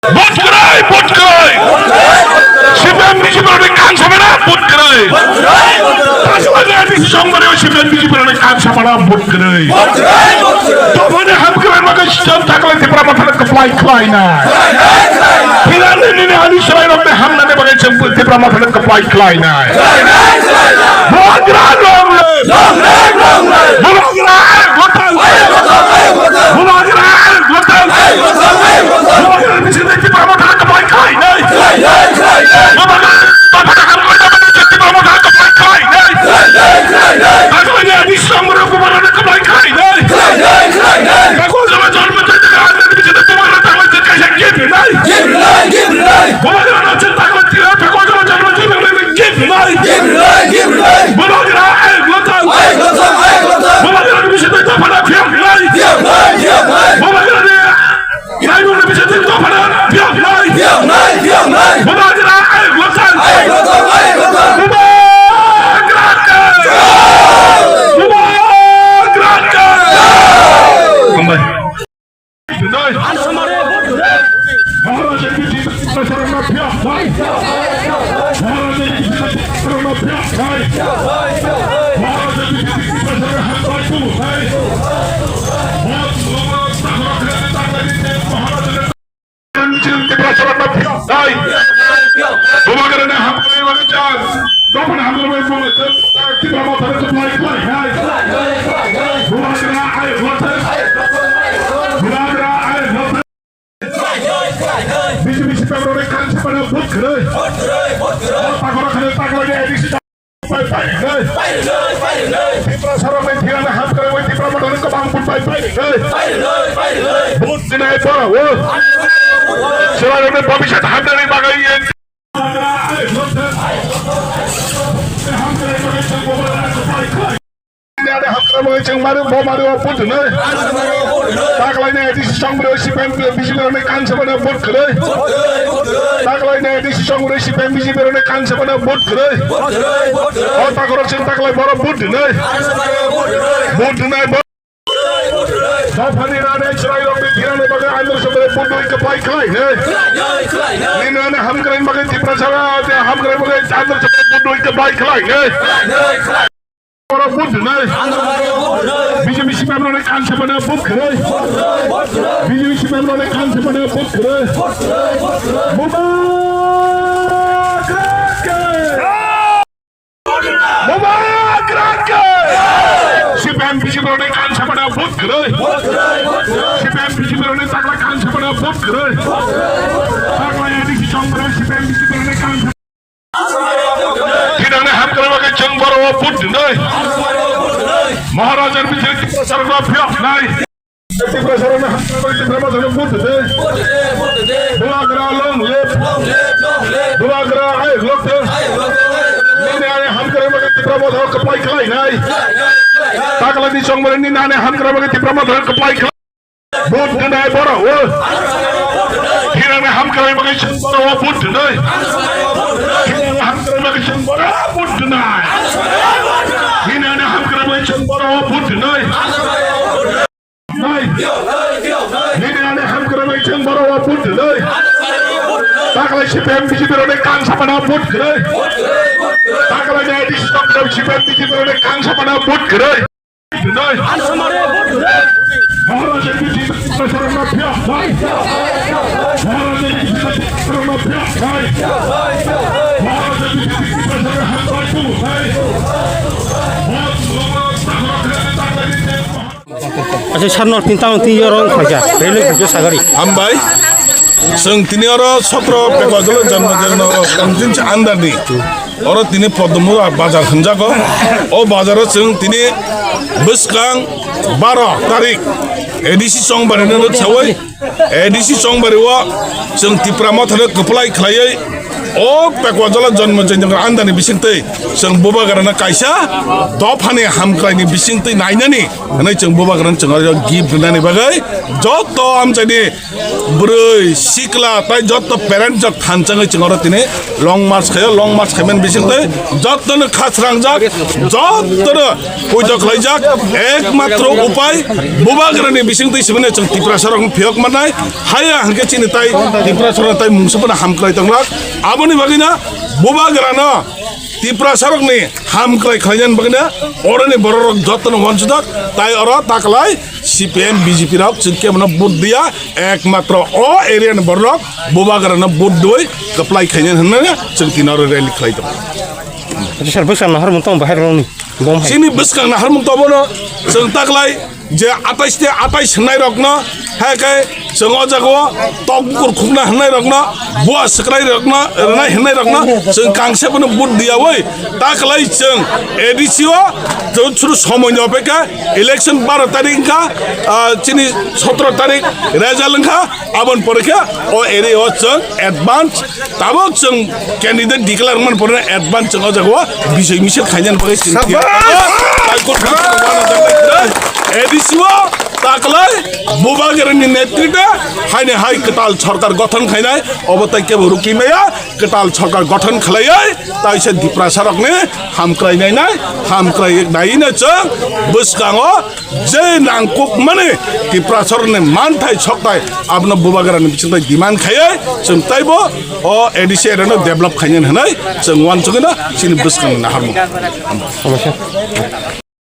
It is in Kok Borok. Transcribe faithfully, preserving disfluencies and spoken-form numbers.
Vote kwrwi, vote kwrwi. C P M B J P rokni kang samana vote kwrwi. Tasmania D C Chongmari C P M B J P rokni kang samana vote kwrwi. Dophani hamkrai bagwi chwng taklai Tipra Mothano kwplai khlainai. Philanini ani chwrairokni hamnani bagwi chwng Tipra Mothano kwplai khlainai. Bubagra long live! Bubagra long live! Bubagra long live! Bubagra long live! Bubagra long live! Bubagra long live! Bubagra ni bisingtwi dophano phiyoknai. Phiyoknai, phiyoknai, phiyoknai. Bubagra ayuk lokthang. Ayuk lokthang, ayuk lokthang. Bubagra khe. Jai. Bubagra khe. Jai. Hambai. Maharaj ni bisingtwi dophano phiyoknai. Maharaj ni bisingtwi dophano phiyoknai. Maharaj ni bisingtwi dophano hambai tu. Bubagrani hamkrai bagwi chwng dophani hamkrai bagwi chwng Tipra Mothano kwplai khlainai. Bubagra ayuk lokthang. Bubagra ayuk lokthang. B J P C P M rokni kang samano vote kwrwi. Takhoro kheno taklaini A D C Pai, pai, pai. Tiprasarokni thwiranani hamkrai bai Tipra Mothano kwbang vote pai, pai, pai. Vote dinai borok o. Chwrairokni bhobishyot hamnani bagwi. Hamkrai bai chwng mari bo mari o vote dinai. Taklaini A D C Chongmari C P M B J P rokni kang samano vote kwrwi. Taklaini A D C Chongmari C P M B J P rokni kang samano vote kwrwi. O takhorok chwng taklai borok vote dinai. Vote dinai bo. Dophani rani chwrairokni thwiranani bagwi andar somre vote doi kwplai khlainai. Nini ani hamkrai bagwi Tiprasara hamkrai bagwi andar somre vote doi kwplai khlainai. Borok vote dinai. B J P C P M rokni kang samano vote kwrwi. B J P C P M rokni kang samano vote kwrwi. Bubagra khe. Bubagra khe. C P M B J P rokni kang samano vote kwrwi. C P M B J P rokni takla kang samano vote kwrwi. Takla A D C Chongmari C P M B J P rokni kang Thinangni hamkrai bagwi chwng borok o vote dinai. Maharajar bising Tiprasarokno phiyoknai. Tiprasarokno hamkrai bagwi Tipra Mothano vote dinai. Bubagra long live. Bubagra ayuk lokthang. Nini ani hamkrai bagwi Tipra Mothano kwplai khlainai. Taklani Chongmari nini ani hamkrai bagwi Tipra Mothano kwplai khlai. Vote dinai borok o. Hinani hamkrai bagwi chwng borok o vote dinai. Hinani hamkrai bagwi chwng borok o vote dinai. Hinani hamkrai bagwi chwng borok o vote dinai. Nai. Hinani hamkrai bagwi chwng borok o vote dinai. Taklai C P M B J P rokni kang samano vote kwrwi. Taklai ni A D C Chongmari C P M B J P rokni kang samano vote kwrwi. Acha, sir, no, tin tang, tin yorong khaja, relo khaja sagari. Hambai. Chwng tini oro sotro pekla dolo janma janma oro constituency under ni. Oro tini Poddomura bazar hwnjago. O bazaro chwng tini bwskang baro tarik A D C Chongmari no sawi, A D C Chongmari o chwng Tipra Mothano kwplai khlaiwi O Pekwajola Janmachandra andani bisingtwi chwng Bubagrano kaisa dophani hamkraini bisingtwi nainani hwnwi chwng Bubagrano chwng oro gift rwnani bagwi joto amchaini bwrwi sikla tai joto parent jok thanchangwi chwng oro tini long march khaio. Long march khaimani bisingtwi jotono khasrangjak, jotono puito khlaijak, ekmatro upai Bubagrani bisingtwi sibini chwng Tiprasarokno phiyok mannai. Haya hwnkhe chini tai Tiprasarokno tai mungsa phano hamkrai tonglak. Aboni bagwino Bubagrano Tiprasarokni hamkrai khlainani bagwino oroni bororok jotono wansujak. Tai oro taklai C P M, B J P rok chwng kebono vote diya, ekmatro o area ni bororok Bubagrano vote dui kwplai khainani hwnwi chwng tini oro rally khlai tongo. Sir, bwskango naharmung tong bahai rokni bom hai. Chini bwskang naharmung tongmano chwng taklai je atais te atais hwnnairokno, hai khe chwng o jagao tok bukur khukna hwnnairokno, bua swkrairokno, rwnai hwnnairokno chwng kangsa bono vote diyawi taklai chwng A D C o chwng chwng somoini opeka election baro tarik wngkha, ah, chini sotro tarik result wngkha, aboni pore khe o area o chwng advance Tabuk chwng candidate declare man porna advance chwng o jaga o bisoi misil khainani bagwi chwng Sabas! High Court A D C o taklai Bubagrani netritwe haini hai kwtal sorkar gothon khainai obo tai kebo rukimaya kwtal sorkar gothon khlaiwi taisa Tiprasarokni hamkrai nainai hamkrai naina chwng bwskango je nangkukmani Tiprasarokni manthai sokthai abono Bubagrani bisingtwi demand khaiwi chwng taibo o A D C area no develop khainani hwnwi chwng uansukgwino chini bwskangni naharmung.